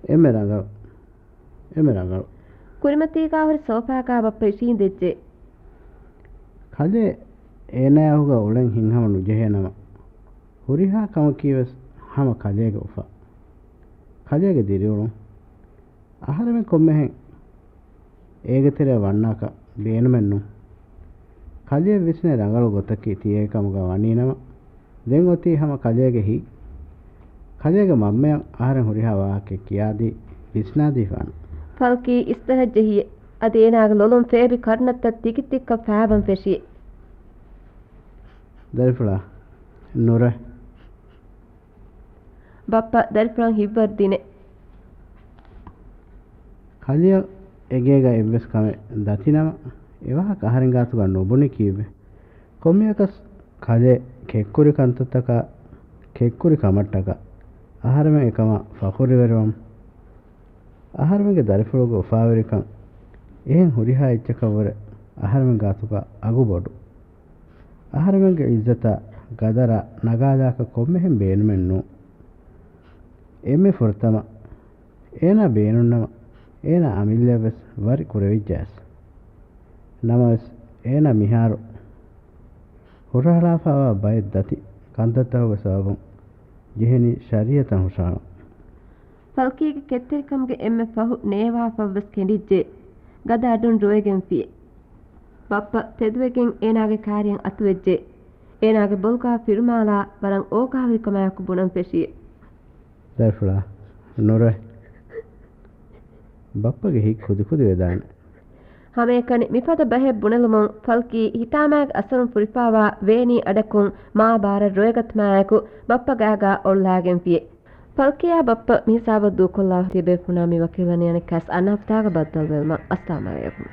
އެންމެ ރަނގަޅު. އެންމެ ރަނގަޅު. ކުރިމަތީގާ ހުރި ސޯފާގާ ބައްޕަ އިށީނދެއްޖެ. ކަލޭ އޭނާއަށް އުޅެން ހިތްހަމަ ނުޖެހޭނަމަ، ހުރިހާ ކަމަކީވެސް ހަމަ ކަލޭގެ އުފާ. ކަލޭގެ ދިރިއުޅުން. އަހަރެމެން ކޮންމެހެން އޭގެ ތެރެއަށް ވަންނާކަށް ބޭނުމެއްނު. ކަލެޔަށް ވިސްނޭ ރަނގަޅު ގޮތަކީ ތިޔައިކަމުގަ ވަނީނަމަ، ދެން އޮތީ ހަމަ ކަލޭގެ ހިތް. ކަލޭގެ މަންމަޔަށް އަހަރެން ހުރިހާ ވާހަކައެއް ކިޔާދީ، ވިސްނާދީފާނަން. ފަލްކީ އިސްތަށަށް ޖެހިއެ. އަދި އޭނާގެ ލޮލުން ފޭބި ކަރުނަތައް ތިކިތިއްކަށް ފާބަން ފެށިއެ. ދަރިފުޅާ، ނުރެ. ބައްޕަ ދަރިފުޅަށް ހިތްވަރު ދިނެ. ކަލެޔަށް އެގޭގަ އެއްވެސް ކަމެއް ދަތިނަމަ، އެވާހަކަ އަހަރެން ގާތުގަ ނުބުނި ކީއްވެ؟ ކޮންމެއަކަސް ކަލޭ ކެތްކުރި ކަންތައްތަކާ، ކެތްކުރި ކަމަށްޓަކާ، އަހަރެމެން އެކަމާ ފަޚުރުވެރިވަމު. އަހަރެމެންގެ ދަރިފުޅުގެ އުފާވެރިކަން އެހެން ހުރިހާ އެއްޗަކަށްވުރެ އަހަރެމެން ގާތުގަ އަގު ބޮޑު. އަހަރެމެންގެ އިއްޒަތާ ގަދަރާ ނަގާލާކަށް ކޮންމެހެން ބޭނުމެއް ނޫން. އެންމެ ފުރަތަމަ އޭނާ ބޭނުންނަމަ، އޭނާ އަމިއްލަޔަށްވެސް ވަރި ކުރެވިއްޖައަސް. ނަމަވެސް، އޭނާ މިހާރު ހުށަހަޅާފައިވާ ބައެއް ދަތި ކަންތައްތަކުގެ ސަބަބުން ޖެހެނީ ޝަރީއަތަށް ހުށަހަޅަން. ފަލްކީގެ ކެތްތެރިކަމުގެ އެންމެ ފަހު ނޭވާފަވެސް ކެނޑިއްޖެ. ގަދަ އަޑުން ރޮއެގެންފި. ބައްޕަ ތެދުވެގެން އޭނާގެ ކާރިއަށް އަތުވެއްޖެ. އޭނާގެ ބޮލުގާ ފިރުމާލާ ވަރަށް އޯގާވެރިކަމާއެކު ބުނަން ފެށި. ދަރިފުޅާ، ނުރެ. ބައްޕަގެ ހިތް ކުދިކުދި ވެދާނެ. ހަމައެކަނި މިފަދަ ބަހެއް ބުނެލުމުން ފަލްކީ ހިތާމައިގެ އަސަރުން ފުރިފާވާ ވޭނީ އަޑަކުން މާ ބާރަށް ރޮއެގަތުމާއެކު ބައްޕަ ގާގާ އޮޅުލާގެންފި. ފަލްކީއާ ބައްޕަ މިހިސާބަށް ދޫކޮށްލާ ތިބޭފުޅުންނާ މި ވަކިވެލަނީ އަނެއްކާސް އަންނަ ހަފްތާގަ ބައްދަލުވެލުމަށް. އައްސަލާމް އަލައިކުމް.